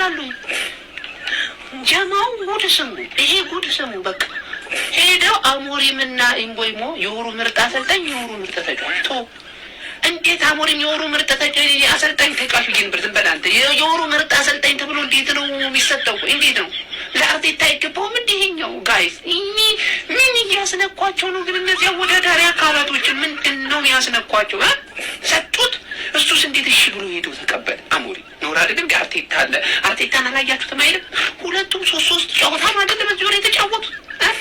ይቻላል ወይ? ጀማው ጉድ ስሙ፣ ይሄ ጉድ ስሙ። በቃ ሄደው አሞሪምና ኢምቦይሞ የወሩ ምርጥ አሰልጣኝ፣ የወሩ ምርጥ ተጫዋች ቶ እንዴት አሞሪም የወሩ ምርጥ አሰልጣኝ ተጫዋች ብዬ ነበር። ዝም በል አንተ። የወሩ ምርጥ አሰልጣኝ ተብሎ እንዴት ነው የሚሰጠው? እንዴት ነው ለአርቴታ አይገባውም? እንዲህኛው guys ምን እያስነኳቸው ነው ግን? እነዚህ አወዳዳሪ አካላቶች ምንድን ነው ያስነኳቸው? ሰጡት። እሱስ እንዴት እሺ ብሎ ሄዶ ተቀበለ? አሞሪም ነውር አይደለም? አርቴታ አለ። አርቴታን አላያችሁትም አይደል? ሁለቱም ሶስት ሶስት ጨዋታ ነው አይደለ? በዚህ ወር የተጫወቱት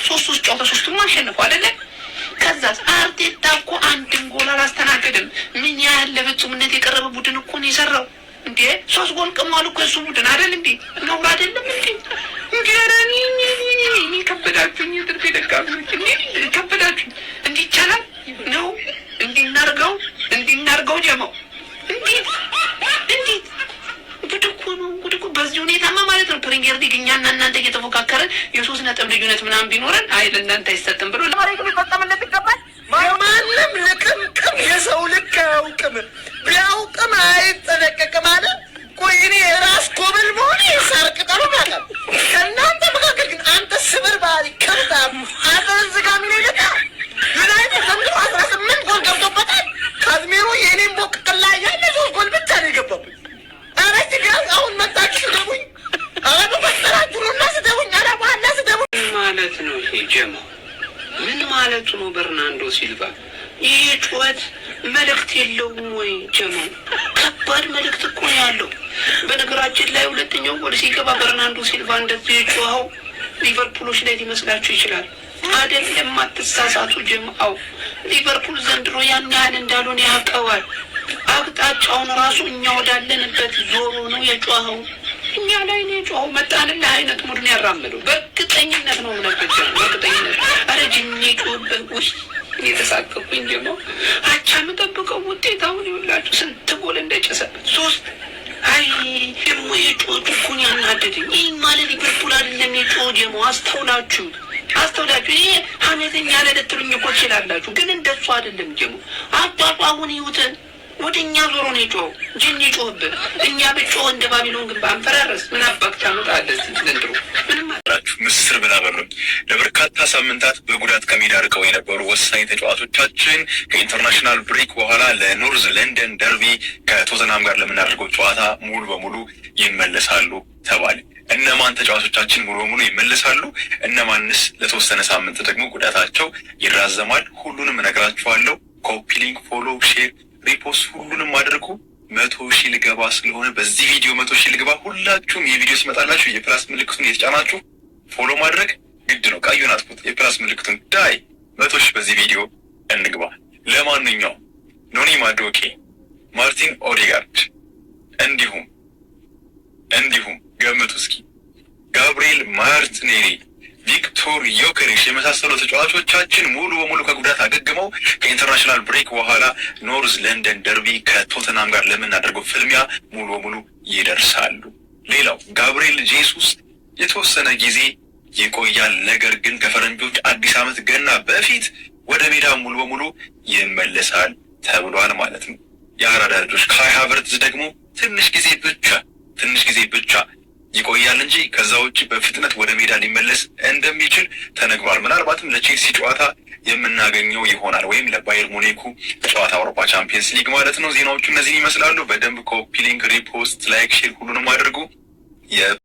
ሶስት ሶስት ጨዋታ ሶስቱም አሸንፎ አይደለ? ከዛስ አርቴታ እኮ አንድም ጎል አላስተናገድም። ምን ያህል ለፍጹምነት የቀረበ ቡድን እኮ ነው የሰራው እንዴ! ሶስት ጎል ቅሟል እኮ የሱ ቡድን አይደል እንዴ? ነውር አይደለም እንዴ? እንዴ ኧረ እኔ ከበዳችሁኝ፣ የትርፌ ደጋፊዎች እንዴ ከበዳችሁኝ። እንዲህ ይቻላል ነው? እንዲናርገው እንዲናርገው ጀመው እንዴት እንዴት ጉድ እኮ ነው፣ ጉድ እኮ። በዚህ ሁኔታማ ማለት ነው ፕሪሚየር ሊግ እኛና እናንተ እየተፎካከረን የ3 ነጥብ ልዩነት ምናምን ቢኖረን አይ ለእናንተ አይሰጥም ብሎ ታሪክ ሊፈጸምለት ይገባል። የማንም ልቅምቅም የሰው ልክ አያውቅም፣ ቢያውቅም አይጠነቀቅም አለ። ቆይ እኔ የራስ ኮብል መሆኔ ሳር ቅጠሉ ያውቃል። ከእናንተ መካከል ግን አንተ ስብር ባህሪ ከብታም አዘዝጋሚ ነው ይለቃ። ዩናይትድ ዘንድሮ 18 ጎል ገብቶበታል። ካዝሜሮ የእኔን ቦቅቅላ እያለ ሶስት ጎል ብቻ ነው የገባብኝ። ኧረ እስኪ ቢያንስ አሁን መጣችሁ ስደቡኝ። ኧረ በፈጠራችሁ ኑና ስደቡኝ። ኧረ በኋላ ስደቡኝ። ምን ማለት ነው ይሄ ጀማው? ምን ማለቱ ነው? በርናንዶ ሲልቫ ይሄ ጩኸት መልእክት የለውም ወይ ጀማው? ከባድ መልእክት እኮ ነው ያለው። በነገራችን ላይ ሁለተኛው ጎል ሲገባ በርናንዶ ሲልቫ እንደዚህ የጮኸው ሊቨርፑሎች ላይ ሊመስላችሁ ይችላል። አይደለም፣ አትሳሳቱ ጀማው። ሊቨርፑል ዘንድሮ ያን ያህል እንዳልሆነ ያውቀዋል። አቅጣጫውን ራሱ እኛ ወዳለንበት ዞሮ ነው የጮኸው። እኛ ላይ ነው የጮኸው። መጣንና አይነት mood ነው ያራመደው። በእርግጠኝነት ነው የምነግርህ፣ በእርግጠኝነት። ኧረ ጅኒ ጮኸበት ውስጥ የተሳቀቁኝ ደግሞ አቻ የምጠብቀው ውጤት አሁን ይኸውላችሁ ስንት ጎል እንደጨሰበት ሶስት። አይ ደግሞ የጮኸቱ እኮ ነው ያናደደኝ። ይህ ማለት ሊቨርፑል አይደለም የጮኸው ደግሞ። አስተውላችሁ አስተውላችሁ ይሄ ሀሜተኛ ለልትሉኝ እኮ ትችላላችሁ፣ ግን እንደሱ አይደለም። ጀሞ አጧጧሁን ይዩትን ወደ እኛ ዞሮ ነው የጮኸው። ጅን የጮህብን እኛ ብጮህ እንደ ባቢሎን ግንብ አንፈራረስ። ምን አባክ ታመጣለህ ዘንድሮ ምንም ላችሁ ምስር ብላ በሉኝ። ለበርካታ ሳምንታት በጉዳት ከሜዳ ርቀው የነበሩ ወሳኝ ተጫዋቾቻችን ከ international break በኋላ ለ North London derby ከቶተንሃም ጋር ለምናደርገው ጨዋታ ሙሉ በሙሉ ይመለሳሉ ተባለ። እነማን ተጫዋቾቻችን ሙሉ በሙሉ ይመለሳሉ? እነማንስ ለተወሰነ ሳምንት ደግሞ ጉዳታቸው ይራዘማል? ሁሉንም እነግራችኋለሁ። Copy link፣ follow፣ share፣ repost ሁሉንም አድርጉ። 100,000 ልገባ ስለሆነ በዚህ ቪዲዮ 100,000 ልገባ። ሁላችሁም የቪዲዮ ሲመጣላችሁ የ plus ምልክቱን የተጫናችሁ follow ማድረግ ግድ ነው። ቀዩን አጥፉት፣ የ plus ምልክቱን ዳይ። 100,000 በዚህ ቪዲዮ እንግባ። ለማንኛውም ኖኒ ማዶኬ፣ ማርቲን ኦዴጋርድ እንዲሁም ገምቱ እስኪ ጋብሪኤል ማርቲኔሊ፣ ቪክቶር ዮከሬሽ የመሳሰሉ ተጫዋቾቻችን ሙሉ በሙሉ ከጉዳት አገግመው ከ international break በኋላ North London derby ከቶተንሃም ጋር ለምናደርገው ፍልሚያ ሙሉ በሙሉ ይደርሳሉ። ሌላው ጋብሪኤል ጄሱስ የተወሰነ ጊዜ ይቆያል። ነገር ግን ከፈረንጆች አዲስ ዓመት ገና በፊት ወደ ሜዳ ሙሉ በሙሉ ይመለሳል ተብሏል ማለት ነው። የአራዳ ልጆች ካይ ሃቨርትዝ ደግሞ ትንሽ ጊዜ ብቻ ይቆያል እንጂ ከዛ ውጭ በፍጥነት ወደ ሜዳ ሊመለስ እንደሚችል ተነግሯል። ምናልባትም ለቼልሲ ጨዋታ የምናገኘው ይሆናል ወይም ለባየር ሙኒኩ ጨዋታ አውሮፓ ቻምፒየንስ ሊግ ማለት ነው። ዜናዎቹ እነዚህን ይመስላሉ። በደንብ copy link፣ repost፣ like፣ share ሁሉንም አድርጉ።